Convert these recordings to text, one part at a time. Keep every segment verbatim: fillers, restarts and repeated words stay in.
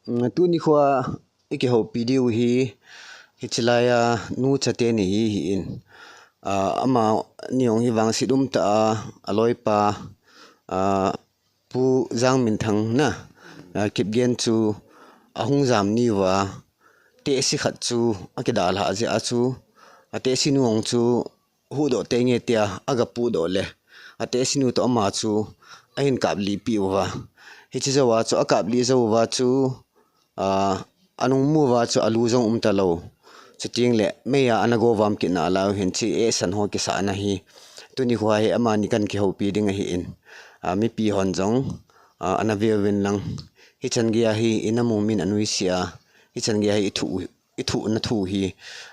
Mm, tuni khoa i kihoupi diu hi, hichilai a nu chate ni hi, hi in. Ah, amani jong hi vangset umtah a, aloipa, ah, Pu Jangminthang na, ah, Kipgen chu ahung jam ni uva, tehse khat chu akidalhah jeh a chu, atehse nu jong chu huhdoh tenge tia aga puhdoh le, atehse nu toh ama chu ahin kaplih peh uva. Hiche jou a chu akaplih jou uva chu, ah, anung mu uva chu alu jong umtalou. Chuteng le mei a ana govam kit nalai u hin, hiche ehsan ho kisahna hi. Tuni khoa hi amani kan kihoupi ding ahi in. Ah, mipi hon jong, ah, ana ve uvin lang. Hichan gei a hi ina mu min anuisat a. Hichan gei a hi i thu, i thuhna thu hi,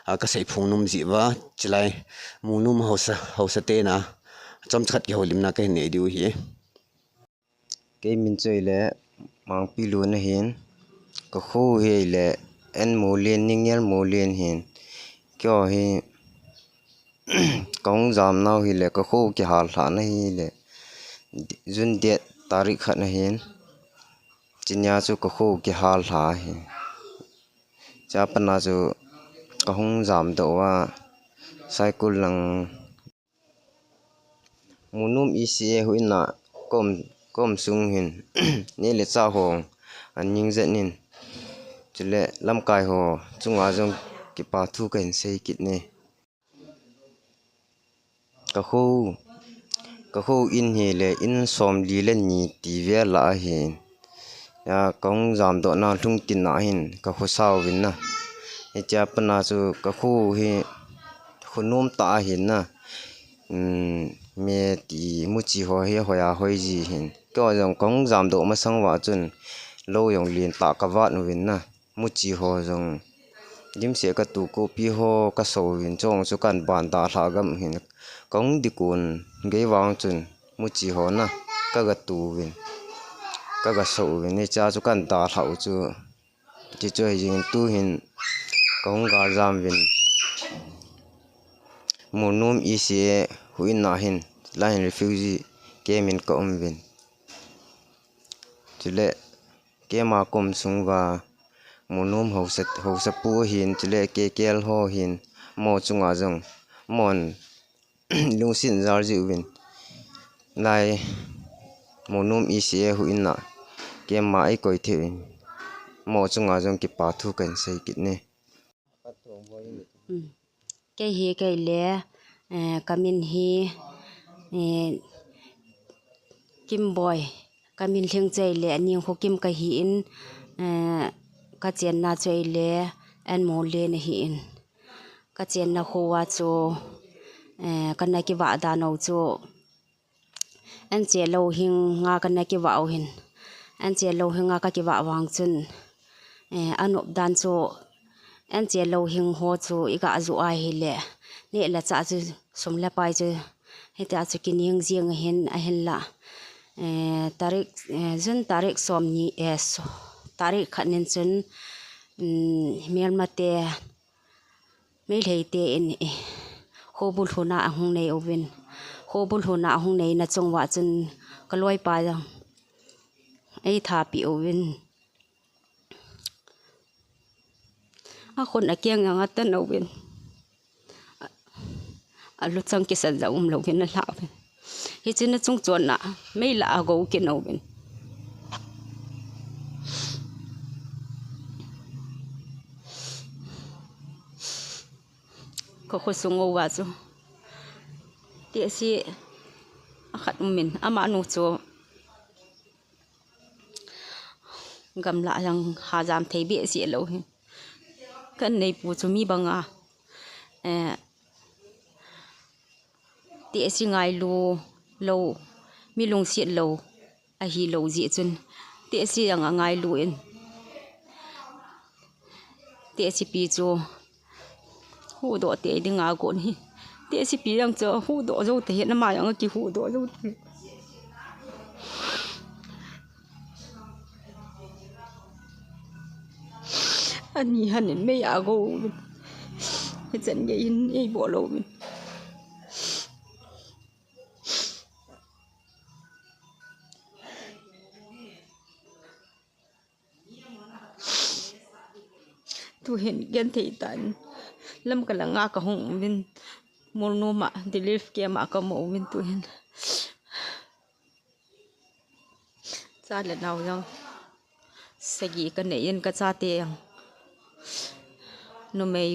ah, kasei phong nom jeh uva, chilai Munom haosa, haosa te na, chomcha khat kihoulimna kahin nei diu hi. Kei min chu ahile Mangpilun ahin, ka kho hi ahile N. Molin, Ningel Molin ahin. Keiho hi, kahung jam nau hile, ka kho kihallhah na hile, June date tarik khat ahin. Chunia chu ka kho kihallhah ahi. Chapana chu kahung jamdoh uva, Saikul lang Munom E C A huhhingna kom, kom sung hin, neh le chah ho aning jet in. Chule lamkai ho chunga jong kipa thu kahin sei kit e. Ka kho, ka kho in hile in somli le ni ti vel a ahin. Ya, kahung jamdoh na lhung tin ahin, ka khosa uvin na. Hichea pat a chu ka kho hi khonom tah ahin na. Um, me ti muchi ho hi hoi a hoi ji ahin. Keiho jong kahung jamdoh masang uva chun lou jong lentah ka vat uvin na. Muchi ho jong dimset ka tu, kopi ho ka so uvin, chong chu kan ban dalha gam ahin. Kahung ding kon gei vang chun muchi ho na ka ga tu uvin, ka ga so uvin, hichea chu kan dalha u chu. Hichu hijing in tu hin kahung galjam uvin. Munom E C A huhhingna hin, la hin refugee camp in ka um uvin. Chule camp a kom sung uva Munom haosa, haosa pu ahin, chule K K L ho ahin, mo chunga jong, mon lungset jal ji uvin. Lai Munom E C A huhhingna camp a ei koi thei uvin, mo chunga jong kipa thu kan sei kit e. Hmm. Kei hi kei le, eh, ka min hi, eh, Kimboi. Ka min lhing chu ahile Ningkhokim ka hi in, eh, ka chenna chu ahile N. Molin ahi in. Ka chenna kho a chu, eh, ka na kivah dan u chu, N C L louhing a ka na kivah u ahin. N C L louhing a ka kivah vang chun, eh, anop dan chu, N C L louhing ho chu i ga joh ahile, neh le chah chu, sum le pai chu, hitia chu kining jing ahin, ahinla, eh, tarik, eh, June tarik som ni, eh, so-, tarik khat nin chun, um, Myanmar te, Meitei te in, eh, khobul lhun a ahung nei uvin. Khobul lhun a ahung neina chung uva chun ka loipa jong ei thapi uvin. A khun a keng jong a tan uvin. A, a luchang kisan jong um louvin a lha uvin. Hichun a chung chon a mei la a go kit uvin. Ka khosung uva chu tehse a khat um in, amanu chu gamla jong ha jam thei behseh lou ahin. Kan neipu chu mi banga, eh, tehse ngailu lou, mi lungset lou ahi lou jeh chun, tehse jong a ngailu in, tehse pi chu huhdoh tei dinga gon ahi. Tehse pi jong chu huhdoh jou tei ahin, ama jong a kihuhdoh jou tei. Ani han in mei a go uvin. Hichan gei in ei bol louvin. Tuhin genthei tah in Lamka langa kahung uvin, Molnom a, Delhi kema kamu uvin tuhin. Cha le nao jong sagi kanei in, kachate jong numei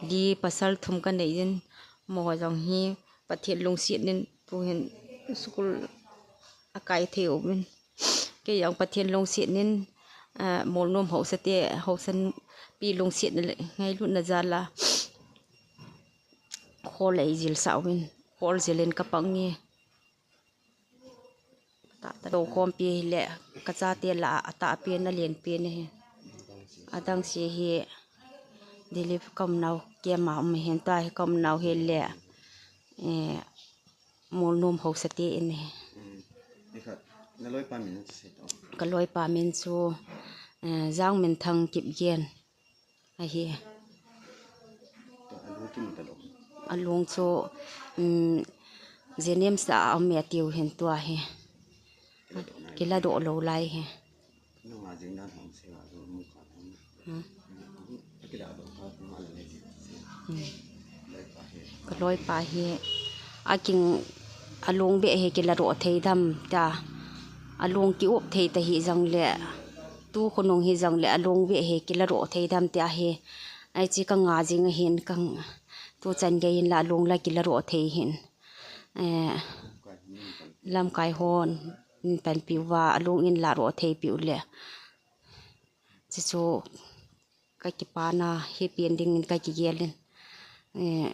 li pasal thum kanei in, amaho jong hi Pathen lungset in tuhin school akai thei uvin. Kei jong Pathen lungset in, ah, Molnom haosate, haosanpi lungset in le ngailutna jal a khol eijil sah uvin, khol jil in kapang e. Tah, tah, toukhompi hile, kachate lah a atahpen, alenpen ahi. Adang se hi, Delhi kaum nau kema um ahin, tua hi kaum nau hile, eh, Molnom haosate in ahi. Kaloipa min chu, eh, Jangminthang Kipgen ahi. Alung chu, um, JNIMS a aum e tiu hin tua hi. Kiladoh lou lai hi. Hmm. Kaloipa hi, aking alung beh hi kiladoh thei dem tia, alung ki-up thei ta hijongle, tu khonung hijongle alung beh hi kiladoh thei dem tia hi, hiche kanga jing ahin, kang, tuchan gei in la alung la kiladoh thei hin. Eh, lamkai hon panpiuva, alung in ladoh thei piu le, chuchu kakipana, hipen dingin kakigel in. Eh,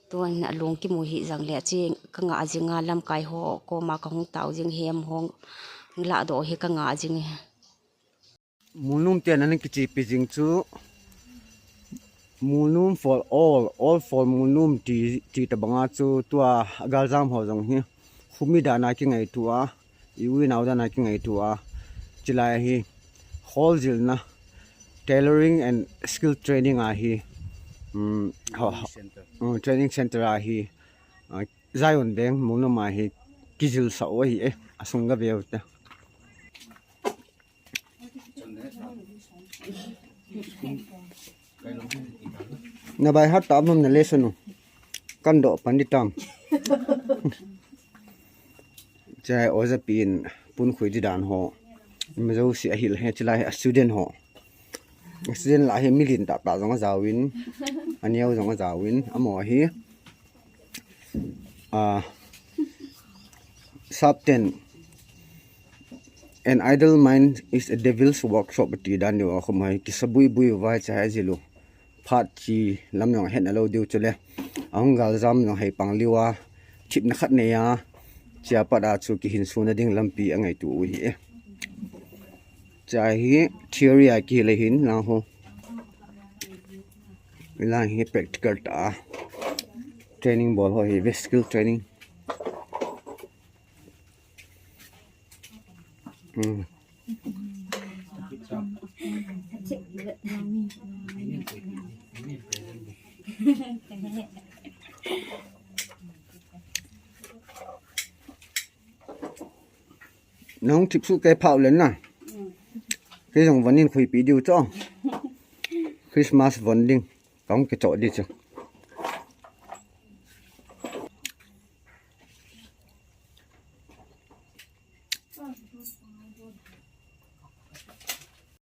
tuin alung kimu hijongle, hiche kanga jinga lamkai ho koma kahung tao jing, hem hung ladoh hi kanga jing e. Molnom ten ana kichepi jing chu, Molnom for all, all for Molnom ti, ti tabanga chu tua galjam ho jong hi khumi dana kingaito a, i u i nao dana kingaito a, chulai hi kholjilna, tailoring and skill training ahi, um, ho, ho, um, training center ahi, uh, Zion Veng Molnom ahi kijilsah u ahi e, asung gaveu te. Na by heart tam nom na lesson u. Kan doh pan di tam. Chai oja pi in pun khui di dan ho. Ima jouse ahil he, chulai hi a student ho. A student lah hi mi lentah tah jong ajaovin, aneo jong ajaovin, amaho hi. Ah, Sap ten, an idle mind is a devil's workshop, ati dan diu a, khum hai kisa buibui uva hiche hi ajil u. Phat chi lam jong ahetna lou diu chule, ahung galjam jong hei pang liu a, thipna khat nei a, chea pat a chu kihinsona ding lampi angaito u ahi e. Chea hi theory a kihil ahin, lang ho. Lang hi practical tah a training bol ho hi, ve, skill training. Hmm. Nahung thip suh kei phah u le na. Kei jong von in khuipi diu chu. Christmas von ding. Kahung kichoh di chu.